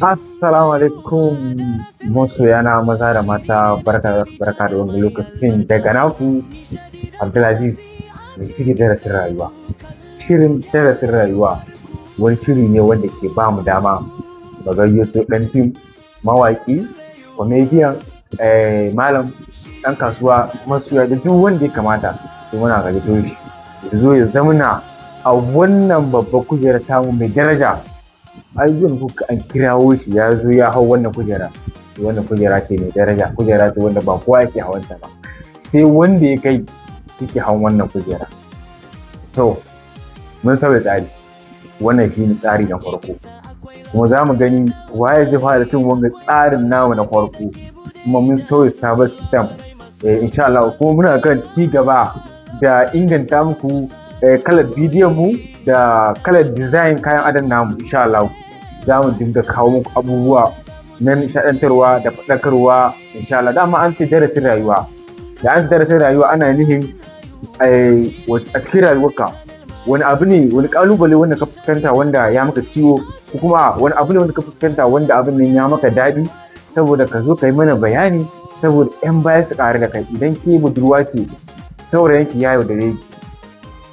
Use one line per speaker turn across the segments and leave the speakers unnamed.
Assalamu alaikum masoyana maza da mata, barka barka da wani lokacin. Daga naku Abdulaziz mai shirya Darasin Rayuwa. Shirin Darasin Rayuwa wani shiri ne wanda ke ba mu dama mu gayyato ɗan fim, mawaƙi, comedian, malam, ɗan kasuwa, masoya da duk wanda ya kamata. To, muna gayyato shi ya zo ya zamna a wannan babbar kujerar tamu mai daraja. Ai zuwan kuka an kirawo shi ya zo ya hau wannan kujera. Wannan kujera ce mai daraja, kujera ce wanda ba kowa yake hawanta ba, sai wanda ya kai yake hawan wannan kujera. To, mun sauya tsari. Wannan shi ne tsari na farko, kuma za mu gani waye zai fara cin wanga tsarin namu na farko. Kuma mun sauya sabon system, insha Allah. Kuma muna kan ci gaba da inganta muku kalar bidiyon mu da kalar design kayan adon namu. Insha Allah za mu dinga kawo muku abubuwa na nishaɗantarwa da faɗakarwa, insha Allah. Dama an ce Darasin Rayuwa, da an ce Darasin Rayuwa ana nufin a cikin rayuwarka wani abu ne, wani kalubale wanda ka fuskanta wanda ya maka ciwo, ko kuma wani abu ne wanda ka fuskanta wanda abin nan ya maka daɗi, saboda ka zo ka yi mana bayani saboda 'yan baya su ƙaru da kai. Idan ke budurwa ce, saurayinki ya yaudare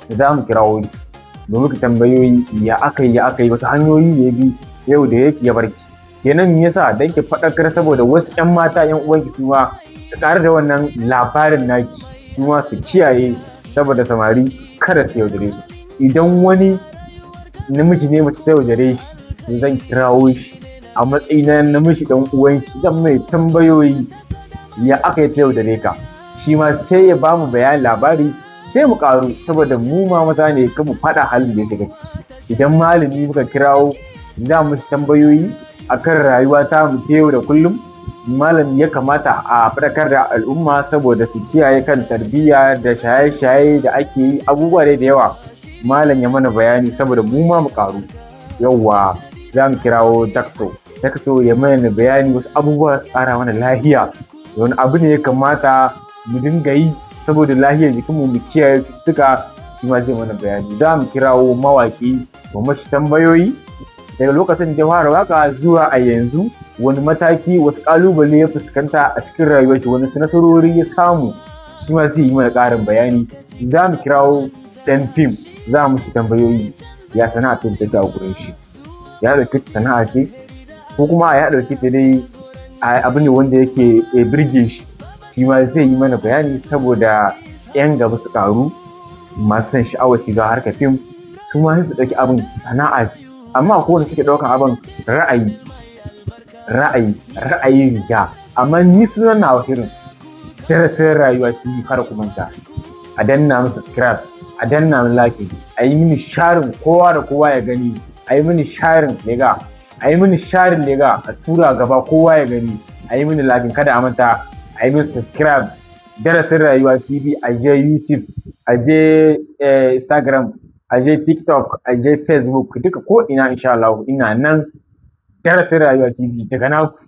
ki, za mu kirawo ki domin ki tambayoyi ya aka yi, ya aka yi, wasu hanyoyi ya bi yau da yake ya barki kenan, me yasa, dan ki faɗakar saboda wasu 'yan mata 'yan uwanki su ma su ƙaru da wannan labarin naki, su ma su kiyaye saboda samari kada su yaudare su. Idan wani namiji ne mace ta yaudare shi, to zan kirawo shi a matsayina na namiji dan uwan shi, zan mai tambayoyi ya aka yi ta yaudare ka. Shi ma sai ya bamu bayani, labari, sai mu karu saboda mu ma maza ne, kan mu faɗa halin da ya shiga ciki. Idan malami muka kirawo, za mu tambayoyi akan rayuwa ta mu ta yau da kullum. Malam ya kamata a faɗakar da al'umma saboda su kiyaye kan tarbiyya da shaye-shaye da ake yi, abubuwa dai da yawa. Malam ya mana bayani saboda mu ma mu karu. Yauwa, za mu kirawo doctor. Doctor ya mana bayani wasu abubuwa su ƙara mana lafiya, wani abu ne ya kamata mu dinga yi saboda lafiyar jikinmu, mu kiyaye cututtuka. Shi ma zai mana bayani. Za mu kirawo mawaƙi mu mashi tambayoyi daga lokacin da ya fara waka zuwa a yanzu, wani mataki, wasu ƙalubale ya fuskanta a cikin rayuwar shi, wani nasarori ya samu, shi ma zai yi mana ƙarin bayani. Za mu kirawo ɗan fim, za mu shi tambayoyi ya sana'a fim take a gurin shi, ya ɗauki ta sana'a ce ko kuma ya ɗauki ta dai abu ne wanda yake birge shi. Shi ma zai yi mana bayani saboda 'yan gaba su ƙaru, masu son sha'awar shiga harkar fim su ma su ɗauki abin sana'a ce. Amma akwai wanda suke ɗaukan abin ra'ayi ra'ayi ra'ayi riga. Amma ni sunan nawa shirin Darasin Rayuwa TV. Kar ku manta a danna min subscribe, a danna min like, a yi mini sharing kowa da kowa ya gani, a yi mini sharing lega, a yi mini sharing lega, a tura gaba kowa ya gani, a yi mini like, kada a manta a yi mini subscribe. Darasin Rayuwa TV, a je YouTube, a je Instagram, a je TikTok, a je Facebook, duka ko ina, insha Allah ina nan, Darasin Rayuwa TV. Daga naku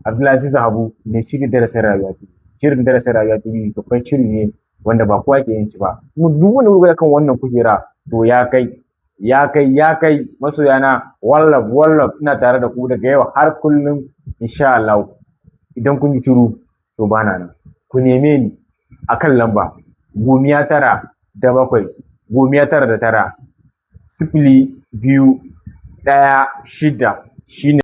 Abdulaziz Habu mai shirin Darasin Rayuwa TV. Shirin Darasin Rayuwa TV babban shiri ne wanda ba kowa ke yin shi ba, kuma duk wanda kuka kan wannan kujera to ya kai, ya kai, ya kai. Masoyana, wallaf wallaf, ina tare da ku daga yau har kullum, insha Allah. Idan kun yi shiru to bana nan. Ku neme ni akan lamba 97 99 02 16 shine.